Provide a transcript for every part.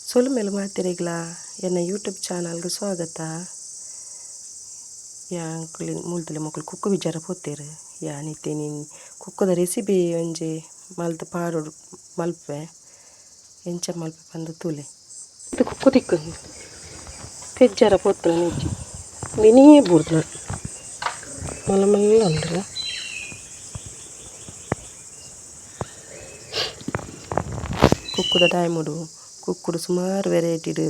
ಸೊಲ್ಮೆಲು ಮಾತೆರೆಗ್ಲ ಎನ್ನ ಯೂಟ್ಯೂಬ್ ಚಾನಲ್ಗೆ ಸ್ವಾಗತ. ಯಾಂಕುಲು ಮೂಲ್ತಲೆ ಮೊಕುಲು ಕುಕ್ಕು ವಿಚಾರ ಪೋತೆರ್. ಯಾನ್ ಇತ್ತೆ ಕುಕ್ಕುದ ರೆಸಿಪಿ ಒಂಜಿ ಮಲ್ತ್ ಪಾಡೊಡು ಮಲ್ಪೆ ಎಂಚ ಮಲ್ಪೆ ಪಂದ್ ತೂಲೆ. ಕುಕ್ಕು ತಿಕ್ಕುಂಡು ಪೆಜ್ಜಾರ ಪೋತುನ ನಿಜ್ಜಿ ಮಿನಿ ಬೂರ್ದುನ ಮಲ್ಲ ಮಲ್ಲ ಉಂಡುಲ. ಕುಕ್ಕುದ ಟೈಮುಡು ಕುಕ್ಕುಡು ಸುಮಾರು ವೆರೈಟಿಡ್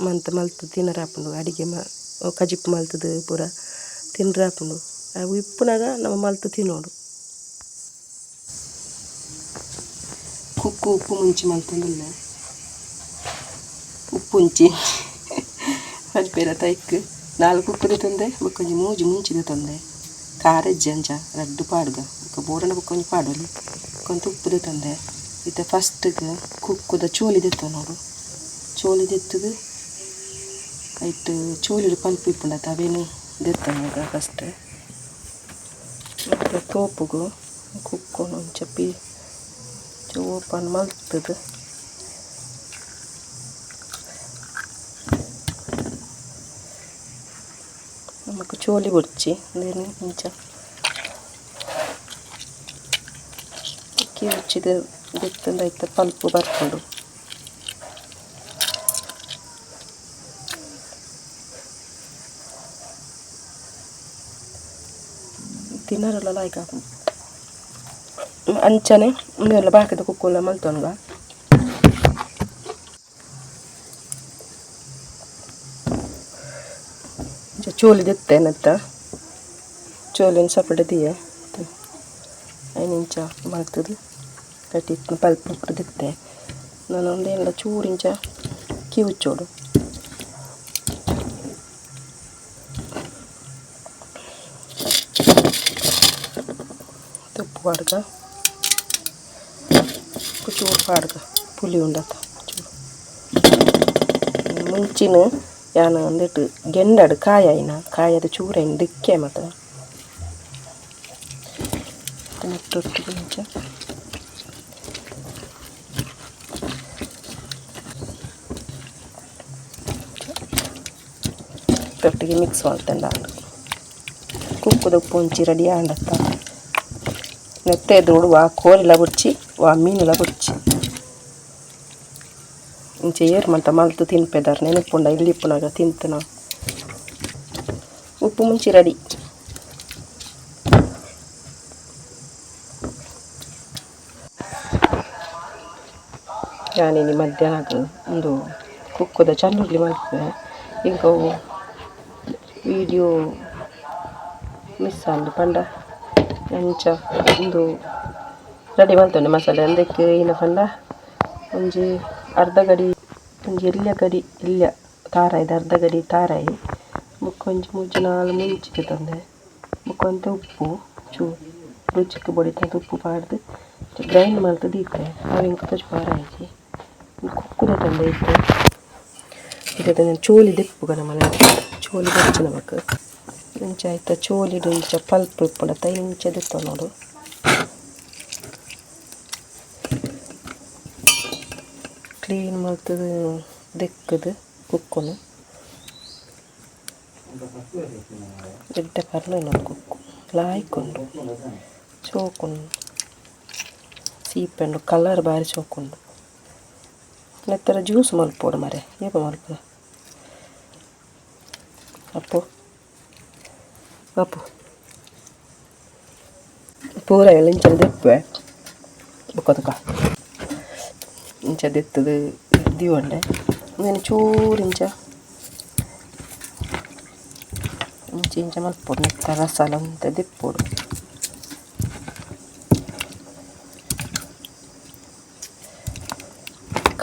ಮಂತ್ ಮಲ್ತ್ ತಿನರೆ ಆಪುಂಡು. ಅಡಿಗೆ ಕಜಿಪು ಮಲ್ತುದು ಪೂರ ತಿನ್ರೆ ಆಪುಂಡು. ಅವು ಇಪ್ಪುನಗ ನಮ ಮಲ್ತ್ ತಿನೊಡು. ಕುಕ್ಕು ಉಪ್ಪು ಮುಂಚಿ ಮಲ್ತೊಂದುಲ್ಲೆ. ಉಪ್ಪುಂಚಿ ಪನ್ಪೆರ್ ತೈಕ್ 4 ಕುಕ್ಕು ದೆತೊಂದೆ ಬೊಕ್ಕ ಒಂಜಿ 3 ಮುಂಚಿ ದೆತೊಂದೆ. ಖಾರ ಇಜ್ಜಿ ಅಂಚ ರಡ್ಡ್ ಪಾಡ್ಗ ಬೊಕ್ಕ ಬೋಡಾಂಡ ಬೊಕ್ಕ ಒಂಜಿ ಪಾಡೊಲಿ. ಬೊಕ್ಕ ಉಪ್ಪು ದೆತೊಂದೆ. ಇತ್ತೆ ಫಸ್ಟ್ಗ್ ಕುಕ್ಕುದ ಚೋಲಿ ದೆತ್ತೊನೊಡು. ಚೋಲಿ ದೆತ್ತುದು ಐಟ್ ಚೋಲಿಡ್ ಪಲ್ಪು ಇಪ್ಪುಂಡತ ಅವೇನು ದೆತ್ತೊನೊಡು ಫಸ್ಟ್. ಮತ್ತು ತೋಪುಗು ಕುಕ್ಕುನು ಒಂಚ ಪೀ ಓಪನ್ ಮಲ್ತುದು ನಮಕ್ ಚೋಲಿ ಬೊಡ್ಚಿ ಇಂದೆನ್ ಇಂಚ ಕಿವುಚಿದ್ ದೆತ್ತುಂಡ ಐತ ಪಲ್ಪು ಬರ್ಪುಂಡು. ತಿನ್ನರೆಲ ಲಾಯ್ಕ್ ಆಪುಂಡು. ಅಂಚನೆ ಉಂದೆಲ್ಲ ಬಾಕಿದ ಕುಕ್ಕುಲ ಮಲ್ತೊನ್ಗ. ಇಂಚ ಚೋಲಿ ದೆತ್ತೆ ನೆತ್ತ ಚೋಲಿನ್ ಸಪಡೆ ದೀಯೆ ಐನ್ ಇಂಚ ಮಲ್ತುದು ಕಟ್ಟಿ ಪಲ್ಪು ಪೂರ ದೆತ್ತೆ. ನನ ಉಂದೆನ್ಲ ಚೂರು ಇಂಚ ಕಿವುಚೊಡು. ಉಪ್ಪು ಪಾಡ್ಗ ಚೂರು ಪಾಡ್ಗ ಪುಲಿ ಉಂಡತ ಚೂರು ಮುಂಚಿನ ಯಾನ್ ಒಂದಿಟ್ಟು ಗೆಂಡಡ್ ಕಾಯಿ ಆಯಿನ ಕಾಯದ ಚೂರು ಐನ್ ದಿಕ್ಕೆ ಮಾತ್ರ ನೆಟ್ಟೊಟ್ಟಿಗೆ ಇಂಚ ತೊಟ್ಟಿಗೆ ಮಿಕ್ಸ್ ಮಲ್ತುಂಡ ಕುಕ್ಕುದ ಉಪ್ಪು ಒಂಚಿ ರೆಡಿ ಆಂಡತ್ತ. ನೆತ್ತೆ ಎದುರುಡು ವಾ ಕೋರಿಲ ಬೊಡ್ಚಿ ವಾ ಮೀನುಲ ಬೊಡ್ಚಿ. ಇಂಚ ಏರ್ ಮಂತ ಮಲ್ತ್ ತಿನ್ಪೆದಾರ್ ನೆನಪುಂಡ ಇಲ್ಲಿ ಇಪ್ಪುನಗ ತಿಂತನ. ಉಪ್ಪು ಮುಂಚಿ ರೆಡಿ. ಯಾನಿನಿ ಮಧ್ಯಾಹ್ನ ಉಂದು ಕುಕ್ಕುದ ಚನ್ನುರ್ಲಿ ಮಲ್ಪುವೆ. ಇಂಕ ಅವು ವಿಡಿಯೋ ಮಿಸ್ ಆಂಡ್ ಪಂಡ ಅಂಚ ಉಂದು ರೆಡಿ ಮಲ್ತೊಂಡೆ ಮಸಾಲೆ ಅಂದಕ್ಕೆ ಏನ ಪಂಡ ಒಂಜಿ ಅರ್ಧ ಗಡಿ ಒಂಜಿ ಎಲ್ಯ ಗಡಿ ಎಲ್ಯ ತಾರಾಯಿದ ಅರ್ಧ ಗಡಿ ತಾರಾಯಿ ಬೊಕ್ಕ ಒಂಜಿ 3 4 ಮುಂಚಿ ದೆತೊಂದೆ. ಬೊಕ್ಕ ಒಂತೆ ಉಪ್ಪು ಚೂರು ರುಚಿಕ್ ಬೊಡಿತಂತ ಉಪ್ಪು ಪಾಡ್ದು ಗ್ರೈಂಡ್ ಮಲ್ತ್ ದೀತೆ. ಅವು ಎಂಕ್ ತೋಜಿಪಾರ ಆಯಿಜಿ. ಕುಕ್ಕು ದೆತೊಂದೆ ಇತ್ತೆ. ಇತ್ತೆ ಚೋಲಿ ದೆಪ್ಪುಗ ನಮನ ಚೋಲಿ ಬೊಡ್ಚಿ ನಮಕ್. ಇಂಚ ಐತ ಚೋಲಿಡ್ ಇಂಚ ಪಲ್ಪು ಇಪ್ಪುಂಡತ ಇಂಚ ದೆತ್ತೊನೊಡು. ಕ್ಲೀನ್ ಮಲ್ತುದು ದೆಕ್ಕುದು ಕುಕ್ಕುನು ಎಡ್ಡೆ ಪರ್ಂಡ್ ಕುಕ್ಕು ಲಾಯ್ಕ್ ಉಂಡು ಚೋಕುಂಡು ಸೀಪೆ ಉಂಡು ಕಲರ್ ಬಾರಿ ಚೋಕುಂಡು. ನೆತ್ತರ ಜ್ಯೂಸ್ ಮಲ್ಪೊಡು ಮರೆ ಏಪ ಮಲ್ಪುನ ಅಪ್ಪು ಅಪ್ಪು ಪೂರ ಇಂಚ ದೆಪ್ಪುವೆ ಬೊಕ್ಕ ತುಕ ಇಂಚ ದೆತ್ತುದು ದೀವೊಂಡೆ. ಉಂದೆನ್ ಚೂರು ಇಂಚ ಇಂಚ ಇಂಚ ಮಲ್ಪೊಡು ನೆತ್ತ ರಸಾಲ ಒಂತೆ ದೆಪ್ಪೊಡು.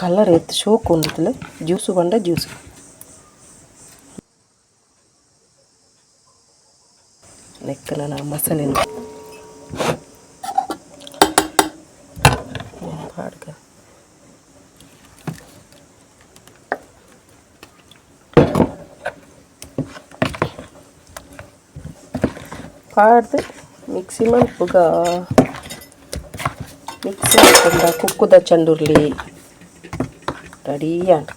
ಕಲರ್ ಏತ್ ಶೋಕು ಉಂಡು ಜ್ಯೂಸು ಪಂಡ ಜ್ಯೂಸು. ನೆಕ್ಕ್ ನನ ಮಸಾಲೆನ್ ಪಾಡ್ಗ. ಪಾಡ್ದು ಮಿಕ್ಸಿ ಮಲ್ಪುಗ. ಮಿಕ್ಸಿ ಮಲ್ಪುಂಡ ಕುಕ್ಕುದ ಚಂಡುರ್ಲಿ ರೆಡಿ ಆಂಡ್.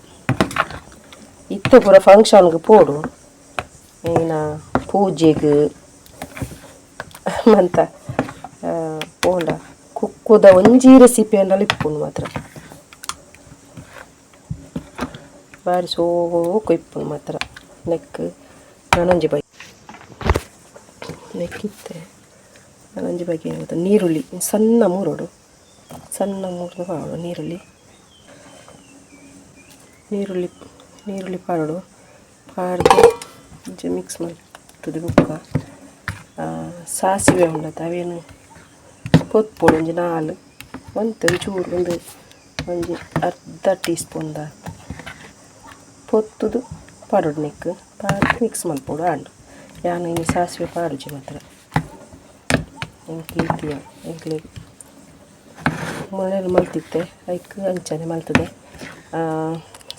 ಇತ್ತೆ ಪೂರ ಫಂಕ್ಷನ್ಗೆ ಪೋಡು ಏನ ಪೂಜೆಗ್ ಮಂತ ಪೋಂಡ ಕುಕ್ಕುದ ಒಂಜಿ ರೆಸಿಪಿ ಅಂಡಲ ಇಪ್ಪುಂಡು ಮಾತ್ರ. ಬಾರಿ ಸೋಕು ಇಪ್ಪುಂಡು ಮಾತ್ರ. ನೆಕ್ಕ್ ನನೊಂಜಿ ಬಗೆ ನೆಕ್ಕಿತ್ತೆ ನನೊಂಜಿ ಬಗೆ ಗೊತ್ತ ನೀರುಳ್ಳಿ ಸಣ್ಣ ಮೂರೋಡು ಸಣ್ಣ ಮೂರ್ದು ಪಾಡೋಡು ನೀರುಳ್ಳಿ ನೀರುಳ್ಳಿ ನೀರುಳ್ಳಿ ಪಾಡೋಡು ಪಾಡ್ದು ಒಂಚಿ ಮಿಕ್ಸ್ ಮಲ್ತುದು ಬೊಕ್ಕ ಸಾಸಿವೆ ಉಂಡತ ಅವೇನು ಪೊತ್ಪೊಡು ಒಂಜಿ ನಾಲ್ ಒಂತೆ ಒಂಚೂರು ಒಂದು ಒಂಜಿ ಅರ್ಧ ಟೀ ಸ್ಪೂನ್ದ ಪೊತ್ತುದು ಪಾಡೊಡು ನೆಕ್ಕ್ ಪಾಡ್ದು ಮಿಕ್ಸ್ ಮಲ್ಪೊಡು ಆಂಡ್. ಯಾನ್ ಇನಿ ಸಾಸಿವೆ ಪಾಡುಜಿ ಮಾತ್ರ. ಎಂಕ್ ಈತಿಯ ಎಂಕ್ಲೆಗ್ ಮನೇಲಿ ಮಲ್ತಿತ್ತೆ ಐಕ್ ಅಂಚನೆ ಮಲ್ತದೆ.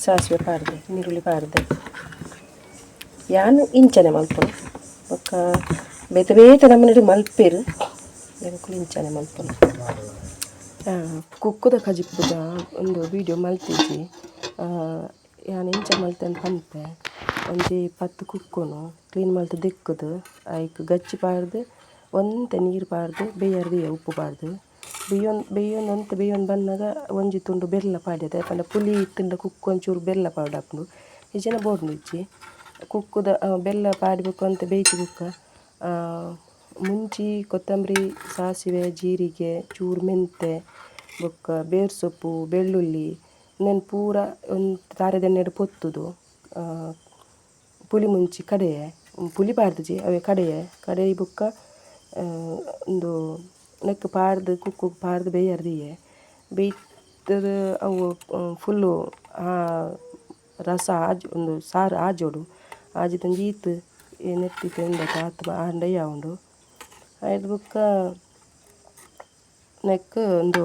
ಸಾಸಿವೆ ಪಾಡ್ದೆ, ನೀರುಳ್ಳಿ ಪಾಡ್ದೆ. ಯಾನ್ ಇಂಚನೆ ಮಲ್ಪುನು. ಬೊಕ್ಕ ಬೇತೆ ಬೇತೆ ನಮೂನೆಡ್ ಮಲ್ಪೆರ್, ಎಂಕುಲು ಇಂಚನೆ ಮಲ್ಪುನು. ಕುಕ್ಕುದ ಕಜಿಪುದ ಉಂದು ವೀಡಿಯೋ ಮಲ್ತಿಜಿ. ಯಾನ್ ಎಂಚ ಮಲ್ತೆಂದ್ ಪನ್ಪೆ. ಒಂಜಿ ಪತ್ತ್ ಕುಕ್ಕುನು ಕ್ಲೀನ್ ಮಲ್ತ್ ದೆಕ್ಕುದು ಐಕ್ ಗಚ್ಚಿ ಪಾಡ್ದು ಒಂತೆ ನೀರು ಪಾಡ್ದು ಬೇಯರೆ ದೀಯ ಉಪ್ಪು ಪಾಡ್ದು ಬೇಯೊಂದು ಬೇಯೊಂದು ಒಂತೆ ಬೇಯೊಂದು ಬನ್ನಗ ಒಂಜಿ ತುಂಡು ಬೆಲ್ಲ ಪಾಡ್ಯೆ. ದಾಯೆ ಪಂಡ ಪುಲಿ ಇತ್ತುಂಡ ಕುಕ್ಕು ಒಂಚೂರು ಬೆಲ್ಲ ಪಾಡಾಪುಂಡು, ಇಜ್ಜಿಂಡ ಬೋಡ್ಂದಿಜ್ಜಿ. ಕುಕ್ಕುದ ಬೆಲ್ಲ ಪಾಡಿ ಬೊಕ್ಕ ಒಂತೆ ಬೇಯ್ತಿ ಬೊಕ್ಕ ಮುಂಚಿ, ಕೊತ್ತಂಬರಿ, ಸಾಸಿವೆ, ಜೀರಿಗೆ, ಚೂರು ಮೆಂತೆ ಬೊಕ್ಕ ಬೇರ್ ಸೊಪ್ಪು, ಬೆಳ್ಳುಳ್ಳಿ ಉಂದೆನ್ ಪೂರ ಒಂತೆ ತಾರೆದ ಎಣ್ಣೆಡ್ ಪೊತ್ತುದು ಪುಳಿ ಮುಂಚಿ ಕಡೆಯೆ. ಪುಳಿ ಪಾಡ್ದಿಜಿ, ಅವೇ ಕಡೆಯೆ. ಕಡೆಯಿ ಬೊಕ್ಕ ಉಂದು ನೆಕ್ಕ್ ಪಾಡ್ದ್ ಕುಕ್ಕುಗ್ ಪಾಡ್ದ್ ಬೇಯರೆ ದೀಯೆ. ಬೇಯ್ತುದು ಅವು ಫುಲ್ಲು ರಸ ಆಜ್ ಉಂದು ಸಾರು ಆಜೊಡು. ಆಜಿದ್ ಒಂಜಿ ಈತ್ ನೆಟ್ಟ್ ಇತ್ತೆ ಉಂಡತ ಆತ್ ಆಂಡ ಯಾವುಂಡು. ಐರ್ದ್ ಬೊಕ್ಕ ನೆಕ್ಕ್ ಉಂದು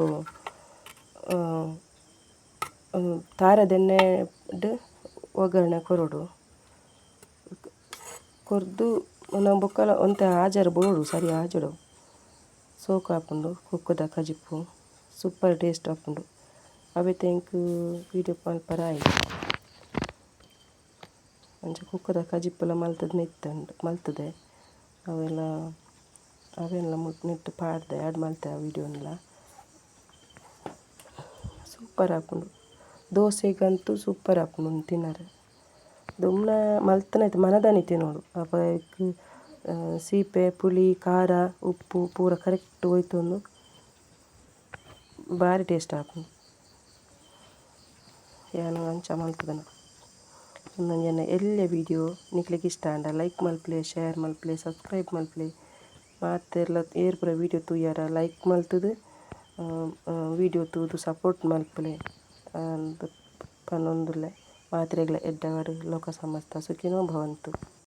ತಾರೆದ ಎಣ್ಣೆಡ್ ಒಗ್ಗರಣೆ ಕೊರೊಡು. ಕೊರ್ದು ನಮ ಬೊಕ್ಕಲ ಒಂತೆ ಆಜರೆ ಬೋಡು, ಸರಿ ಆಜೊಡು. ಸೋಕು ಆಪುಂಡು ಕುಕ್ಕುದ ಕಜಿಪು, ಸೂಪರ್ ಟೇಸ್ಟ್ ಆಪುಂಡು. ಅವೆತ ಎಂಕ್ ವೀಡಿಯೋ ಮಲ್ಪರೆ ಆಯಿಜಿ. ಅಂಚ ಕುಕ್ಕುದ ಕಜಿಪುಲ ಮಲ್ತುದು ಇತ್ತುಂಡು ಮಲ್ತುದೆ ಅವೆಲ್ಲ ಅವೆಲ್ಲ ನೆಟ್ಟ್ ಪಾಡ್ದೆ ಆ್ಯಡ್ ಮಲ್ತೆ ಆ ವೀಡಿಯೋನ್ಲ. ಸೂಪರ್ ಆಪುಂಡು, ದೋಸೆಗಂತೂ ಸೂಪರ್ ಆಪುಂಡು ಉಂದು ತಿನರೆ. ದುಂಬುನ ಮಲ್ತುನೈತ ಮನದಾನಿ ತಿನೊಡು. ಅಪ ಐಕ್ ಸೀಪೆ, ಪುಳಿ, ಖಾರ, ಉಪ್ಪು ಪೂರ ಕರೆಕ್ಟ್ ಒಯ್ತೊಂದು ಬಾರಿ ಟೇಸ್ಟ್ ಆಪುಂಡು. ಯಾನ್ ಅಂಚ ಮಲ್ತುದೆನ. ಉಂದೊಂಜಿ ಎನ್ನ ಎಲ್ಯ ವೀಡಿಯೋ. ನಿಕ್ಲೆಗ್ ಇಷ್ಟ ಆಂಡ ಲೈಕ್ ಮಲ್ಪುಲೆ, ಶೇರ್ ಮಲ್ಪುಲೆ, ಸಬ್ಸ್ಕ್ರೈಬ್ ಮಲ್ಪುಲೆ. ಮಾತೆರ್ಲ ಏರ್ ಪೂರ ವೀಡಿಯೋ ತೂಯರ ಲೈಕ್ ಮಲ್ತುದು ವೀಡಿಯೋ ತೂದು ಸಪೋರ್ಟ್ ಮಲ್ಪುಲೆ ಅಂದ್ ಪನೊಂದುಲ್ಲೆ. ಮಾತೆರೆಗ್ಲ ಎಡ್ಡೆ ಆವಡ್. ಲೋಕ ಸಮಸ್ತ ಸುಖಿನೋ ಭವಂತು.